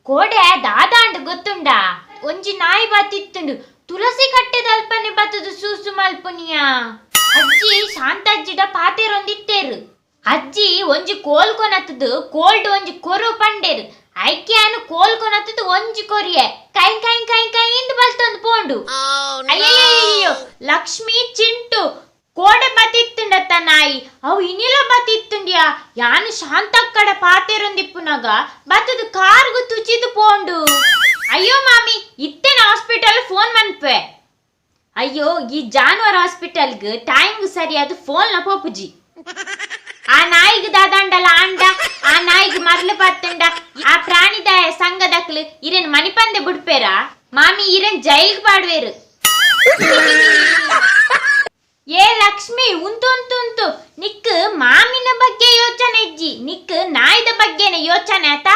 ಕೋಡೆ ದಾದಾಂಡ್ ಗೊತ್ತುಂಡಾ? ಒಂಜಿ ನಾಯಿ ಬತ್ತಿತ್ತುಂಡು, ತುಳಸಿ ಕಟ್ಟೆದಲ್ಪನೆ ಬತ್ತದು ಸೂಸು ಮಲ್ಪುನಿಯಾ. ಅಜ್ಜಿ ಶಾಂತಜ್ಜಿಡ ಪಾತೆರೊಂದಿತ್ತೇರು. ಅಜ್ಜಿ ಒಂಜಿ ಕೋಲ್ ಕೊನತ್ತದು ಕೋಲ್ಡ್ ಒಂಜಿ ಕೊರು ಪಂಡೇರು. ಐಕ್ಯಾನು ಕೋಲ್ ಕೊನತ್ತದು ಒಂಜಿ ಕೊರಿಯೆ, ಕೈ ಕೈ ಕೈ ಕೈ ಇಂದ್ ಬಲ್ತೊಂದು ಪೋಂಡು. ಅಯ್ಯಯ್ಯೋ ಲಕ್ಷ್ಮಿ ಚಿಂಟು, ಕೋಡೆ ಬತ್ತಿತ್ತುಂಡತ್ತ ನಾಯಿ, ಅವು ಇನಿಲ ಬತ್ತಿತ್ತುಂಡ್ಯಾ. ಯಾನು ಶಾಂತಕ್ಕಡ ಪಾತೆರೊಂದಿಪ್ಪುನಗ ಬತ್ತದು ಕಾರ್ಗು ತುಚಿದು ಪೋಂಡು. ಅಯ್ಯೋ ಮಾಮಿ, ಇತ್ತೆನ ಹಾಸ್ಪಿಟಲ್ ಫೋನ್ ಮನ್ಪೆ. ಅಯ್ಯೋ, ಈ ಜಾನುವಾರು ಹಾಸ್ಪಿಟಲ್ಗ್ ಟೈಮ್ ಸರಿಯಾದ ಫೋನ್ ನ ಪೋಪುಜಿ. ಆ ನಾಯಿಗ್ ದಾದಾಂಡಲ ಆಂಡ, ಆ ನಾಯಿಗ್ ಮರ್ಲು ಪತ್ತುಂಡ, ಆ ಪ್ರಾಣಿದಾಯ ಸಂಘದಕ್ಲು ಇರೆನ್ ಮಣಿಪಂದೆ ಬುಡ್ಪೇರಾ ಮಾಮಿ? ಇರೆನ್ ಜೈಲ್ಗ್ ಪಾಡ್ವೇರು. ಏ ಲಕ್ಷ್ಮಿ, ಉಂತು ಉಂತು ಉಂತು. ನಿಕ್ ಮಾಮಿನ ಬಗ್ಗೆ ಯೋಚನೆ ಇಜ್ಜಿ, ನಿಕ್ ನಾಯಿದ ಬಗ್ಗೆನೆ ಯೋಚನೆ ಆತ.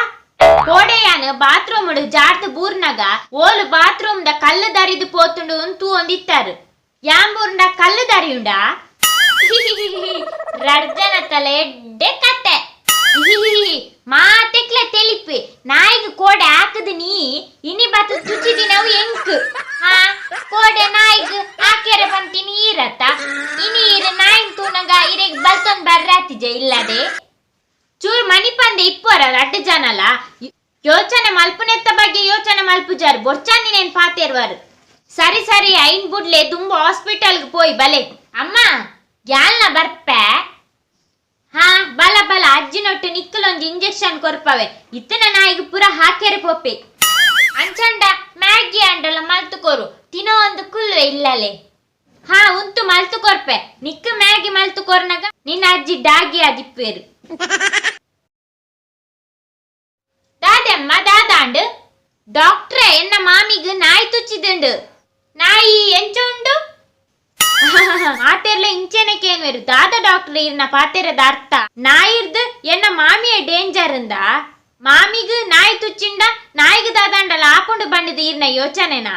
ಕೋಡೆಯಾನ ಬಾತ್ರೂಮ್ ಜಾರ್ದು ಬೂರ್ನಗ ಓಲು ಬಾತ್ರೂಮ್ ದ ಕಲ್ಲು ದರಿದು ಪೋತುಂಡು ಉಂತು ಒಂದಿತ್ತಾರು. ಯಾಂಬೂರ್ಂಡ ಕಲ್ಲು ದರಿಯುಂಡಾ? ರಡ್ಜನ ತಲೆ ಎಡ್ಡೆ ಕತೆ. ಮಾತೆಕ್ಲೆ ತೆಲಿಪೆ. ನಾಯಿಗ್ ಕೋಡೆ ಹಾಕದು ನೀ, ಇನಿ ಬತ್ತು ತುಚಿದಿನವು ಎಂಕ್. ಹಾ, ಕೋಡೆ ನಾಯಿಗ್ ಆಕೆರೆ ಪಂತಿನಿ ಈರತ್ತ. ಇನಿ ಇರು ನಾಯಿನ್ ತೂನಗ ಇರೆಗ್ ಬಲ್ತೊಂದ್ ಬರ್ರಾತಿಜೆ ಇಲ್ಲದೆ. ಚೂರ್ ಮಣಿಪಂದೆ ಇಪ್ಪೋರ ರಡ್ಡು ಜನಲ. ಯೋಚನೆ ಮಲ್ಪುನೆತ್ತ ಬಗ್ಗೆ ಯೋಚನೆ ಮಲ್ಪುಜಾರು, ಬೊರ್ಚಾಂದಿನೇನ್ ಪಾತೆರ್ವರು. ಸರಿ ಸರಿ, ಐನ್ ಬುಡ್ಲೆ, ದುಂಬು ಹಾಸ್ಪಿಟಲ್ಗೆ ಪೋಯ್ ಬಲೆ. ಅಮ್ಮ, ಯಾಲ್ನ ಬರ್ಪೆ. ಹಾ, ಬಲ ಬಲ, ಅಜ್ಜಿನೊಟ್ಟು ನಿಕ್ಕಲೊಂಜಿ ಇಂಜೆಕ್ಷನ್ ಕೊರ್ಪವೆ. ಇತ್ತನ ನಾಯಿಗ್ ಪೂರ ಹಾಕೆರೆ ಪೋಪೆ. ಅಂಚಂಡ ಮ್ಯಾಗಿ ಅಂಡಲ ಮಲ್ತು ಕೊರು, ತಿನೋ ಒಂದು ಕುಲ್ವೆ ಇಲ್ಲಲೆ. ಹಾ, ಉಂತು ಮಲ್ತು ಕೊರ್ಪೆ. ನಿಕ್ಕ ಮ್ಯಾಗಿ ಮಲ್ತು ಕೊರ್ನಗ ನಿನ್ನ ಅಜ್ಜಿ ಡಾಗಿ ಆದಿಪ್ಪೇರು. ದಾದೆಮ್ಮ, ದಾದಾಂಡ್ ಡಾಕ್ಟ್ರೇ, ಎನ್ನ ಮಾಮಿಗ್ ನಾಯಿ ತುಚ್ಚಿದುಂಡು. ನಾಯಿ ಎಂಚ ಉಂಡು? ಮಾತೆರ್ಲ ಇಂಚೆನೆ ಕೇನ್ವೇರು. ದಾದ ಡಾಕ್ಟರ್ ಇರ್ನ ಪಾತೆರದ ಅರ್ಥ? ನಾಯಿರ್ದು ಎನ್ನ ಮಾಮಿಯ ಡೇಂಜರ್ ಇಂದ? ಮಾಮಿಗ್ ನಾಯಿ ತುಚ್ಚಿಂಡ ನಾಯಿಗ್ ದಾದಾಂಡಲ ಆಪುಂಡು ಬಂಡಿದ ಇರ್ನ ಯೋಚನೆನಾ?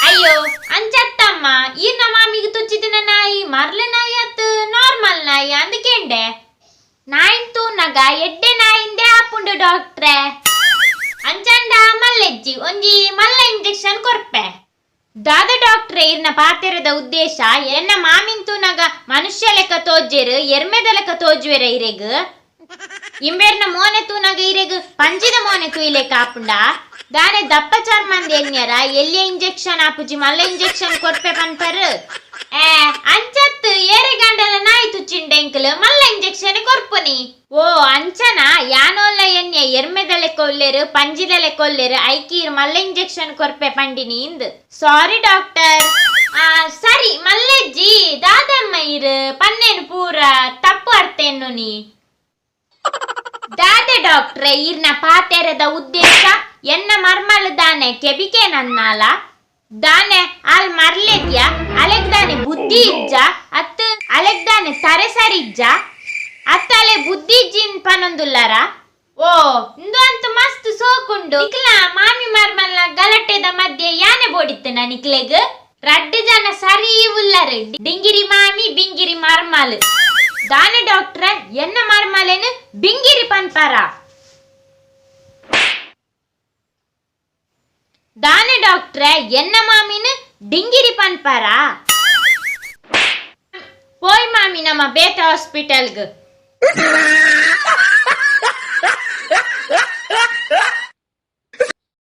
ಅಯ್ಯೋ ಅಂಚತ್ತಮ್ಮ, ಈರ್ನ ಮಾಮಿಗ್ ತುಚ್ಚಿದಿನ ನಾಯಿ ಮರ್ಲ ನಾಯಿ ಅತ್, ನಾರ್ಮಲ್ ನಾಯಿ ಅಂದಕೇಂಡೆ. ನಾಯಿನ್ ತೂನಗ ಎಡ್ಡೆ ನಾಯಿಂದೆ ಆಪುಂಡು ಡಾಕ್ಟ್ರೆ. ಅಂಚಂಡ ಮಲ್ಲೆಜ್ಜಿ, ಒಂಜಿ ಮಲ್ಲ ಇಂಜೆಕ್ಷನ್ ಕೊರ್ಪೆ. ದಾದ ಡಾಕ್ಟ್ರೆ ಇರ್ನ ಪಾತೆರದ ಉದ್ದೇಶ? ಎನ್ನ ಮಾಮಿನ್ ತೂನಗ ಮನುಷ್ಯ ಲೆಕ್ಕ ತೋಜೆರು, ಎರ್ಮೆದ ಲೆಕ್ಕ ತೋಜುವೆರ ಇರೆಗ್? ಇಂಬೆರ್ನ ಮೋನೆ ತೂನಗ ಇರೆಗ್ ಪಂಜಿದ ಮೋನೆ ತೂಯ್ಲೆಕ್ಕ ಆಪುಂಡ? ದಾನೆ ದಪ್ಪ ಚರ್ಮಂದ ಎನ್ಯರ ಎಲ್ಲಿಯ ಇಂಜೆಕ್ಷನ್ ಆಪುಜಿ, ಮಲ್ಲ ಇಂಜೆಕ್ಷನ್ ಕೊರ್ಪೆ ಪನ್ಪರು. ಏ ಅಂಚತ್, ಏರೆಗಂಡಲ ನಾಯಿ ತುಚ್ಚಿಂಡೆಂಕಲ್ ಮಲ್ಲ ಇಂಜೆಕ್ಷನ್ ಕೊರ್ಪುನಿ. ಓ ಅಂಚನ, ಯಾನೋಲ್ಲ ಎನ್ಯ ಎರ್ಮೆದ ಲೆಕ್ಕ ಒಲ್ಲೆರು, ಪಂಜಿದ ಲೆಕ್ಕ ಒಲ್ಲೆರು, ಐಕೀರ್ ಮಲ್ಲ ಇಂಜೆಕ್ಷನ್ ಕೊರ್ಪೆ ಪಂಡಿನಿ ಇಂದ್. ಸಾರಿ ಡಾಕ್ಟರ್. ಆ ಸರಿ, ಮಲ್ಲೆಜ್ಜಿ. ದಾದಮ್ಮ ಇರು ಪನ್ನೇನು ಪೂರ ತಪ್ಪು ಅರ್ಥ ನೀ. ದಾದೆ ಡಾಕ್ಟ್ರೆ ಇರ್ನ ಪಾತೆರದ ಉದ್ದೇಶ? ಎನ್ನ ಮರ್ಮಲ್ ದಾನೆ ಕೆಬಿಕೆ ನನ್ನಾಲ? ದಾನೆ ಆಲ್ ಮರ್ಲೆದ್ಯಾ? ಅಲೆಗ್ ದಾನೆ ಬುದ್ಧಿ ಇಜ್ಜ? ಅತ್ ಅಲೆಗ್ ದಾನೆ ತರೆ ಸರಿ ಇಜ್ಜ? ಅತ್ತ ಅಲೆ ಬುದ್ಧಿ ಇಜ್ಜಿನ್ ಪನೊಂದುಲ್ಲಾರ? ಓ, ಇಂದು ಅಂತ ಮಸ್ತ್ ಸೋಕುಂಡು. ನಿಕ್ಲ ಮಾಮಿ ಮರ್ಮಲ್ನ ಗಲಾಟೆದ ಮಧ್ಯೆ ಯಾನೆ ಬೋಡಿತ್ತನ ನಿಕ್ಲೆಗ್? ರಡ್ಡು ಜನ ಸರಿ ಉಲ್ಲರು, ಡಿಂಗಿರಿ ಮಾಮಿ ಬಿಂಗಿರಿ ಮರ್ಮಲ್. ದಾನೆ ಡಾಕ್ಟ್ರ, ಎನ್ನ ಮರ್ಮಲೇನು ಬಿಂಗಿರಿ ಪನ್ಪಾರ? ದಾನೆ ಡಾಕ್ಟ್ರೆ, ಎನ್ನ ಮಾಮಿನ ಡಿಂಗಿರಿ ಪನ್ಪಾರ? ಪೋಯ್ ಮಾಮಿ, ನಮ್ಮ ಬೇತ ಹಾಸ್ಪಿಟಲ್ಗ್.